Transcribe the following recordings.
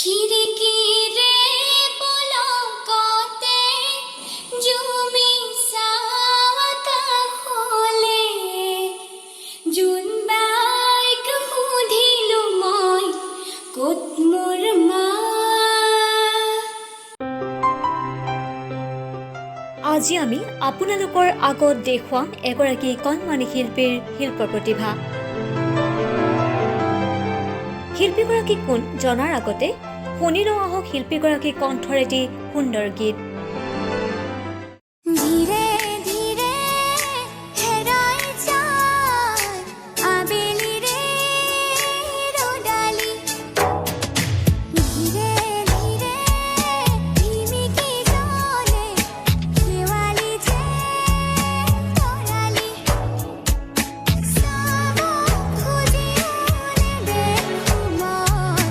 খিৰিকীৰে পলকতে জুমি চাওঁ আকাশলে। জোনবাইক সুধিলো মই, ক'ত মোৰ মা? আজি আমি আপোনালোকৰ আগত দেখুৱাম এগৰাকী কণমানি শিল্পীৰ শিল্প প্ৰতিভা। শিল্পীগৰাকী কোন জনাৰ আগতে শুনি লওঁ আহক শিল্পীগৰাকী কণ্ঠৰ এটি সুন্দৰ গীত। ধীৰে ধীৰে হেৰাই যায় আবেলিৰে ৰ'দালি। ধীৰে ধীৰে ৰিমিকি জ্বলে শেৱালি যেন তৰালি। চাব খুজিও নেদেখো মই,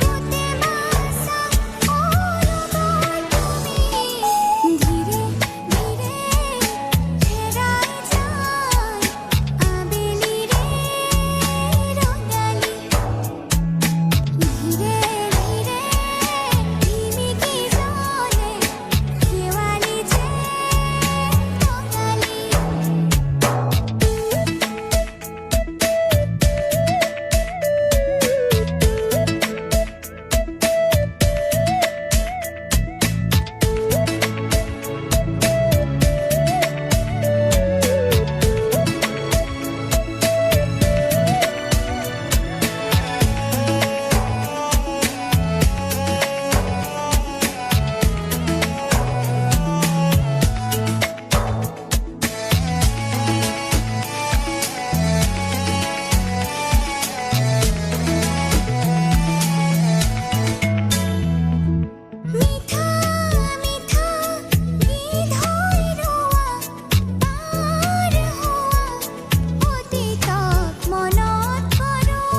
ক'তে বা আছা তুমি? ধীৰে ধীৰে হেৰাই যায় আবেলিৰে ৰ'দালি। ধীৰে ধীৰে ৰিমিকি জ্বলে শেৱালি যেন তৰালি। মিঠা মিঠা গীত হৈ ৰোৱা, পাৰ হোৱা অতীতক মনত কৰোঁ।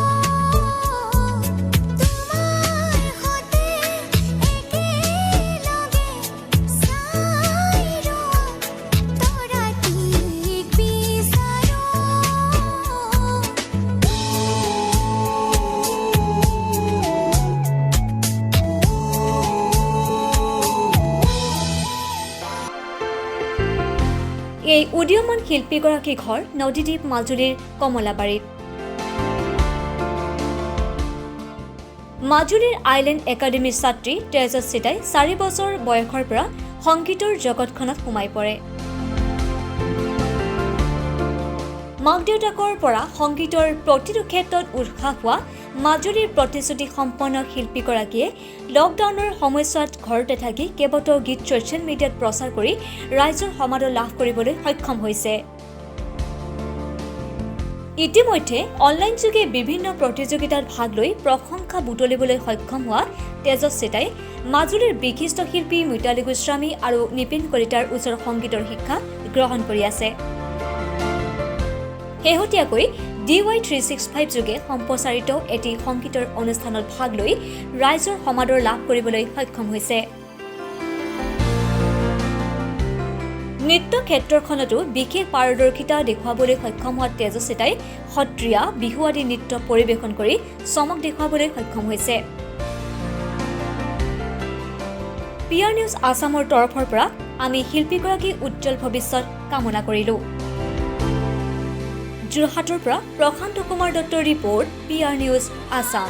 তোমাৰ সতে একেলগে চাই ৰোৱা তৰাটিক বিচাৰোঁ। এই উদীয়মান শিল্পীগৰাকীৰ ঘৰ নদীদ্বীপ মাজুলীৰ কমলাবাৰীত। মাজুলীৰ আইলেণ্ড একাডেমীৰ ছাত্ৰী তেজস্বিতাই 4 বছৰ বয়সৰ পৰা সংগীতৰ জগতখনত সোমাই পৰে। মাক দেউতাকৰ পৰা সংগীতৰ প্ৰতিটো ক্ষেত্ৰত উৎসাহ পোৱা মাজুলীৰ প্ৰতিশ্ৰুতি সম্পন্ন শিল্পীগৰাকীয়ে লকডাউনৰ সময়ছোৱাত ঘৰতে থাকি কেইবাটাও গীত ছ'চিয়েল মিডিয়াত প্ৰচাৰ কৰি ৰাইজৰ সমাদৰ লাভ কৰিবলৈ সক্ষম হৈছে। ইতিমধ্যে অনলাইনযোগে বিভিন্ন প্ৰতিযোগিতাত ভাগ লৈ প্ৰশংসা বুটলিবলৈ সক্ষম হোৱা তেজস্বিতাই মাজুলীৰ বিশিষ্ট শিল্পী মিতালী গোস্বামী আৰু নিপিন কলিতাৰ ওচৰত সংগীতৰ শিক্ষা গ্ৰহণ কৰি আছে। শেহতীয়াকৈ DY 365 যোগে সম্প্ৰচাৰিত এটি সংগীতৰ অনুষ্ঠানত ভাগ লৈ ৰাইজৰ সমাদৰ লাভ কৰিবলৈ সক্ষম হৈছে। নৃত্য ক্ষেত্ৰখনতো বিশেষ পাৰদৰ্শিতা দেখুৱাবলৈ সক্ষম হোৱা তেজস্বিতাই সত্ৰীয়া, বিহু আদি নৃত্য পৰিৱেশন কৰি চমক দেখুৱাবলৈ সক্ষম হৈছে। পি আৰ নিউজ আছামৰ তৰফৰ পৰা আমি শিল্পীগৰাকীৰ উজ্জ্বল ভৱিষ্যত কামনা কৰিলোঁ। যোৰহাটৰ পৰা প্ৰশান্ত কুমাৰ দত্তৰ report, P R news Assam.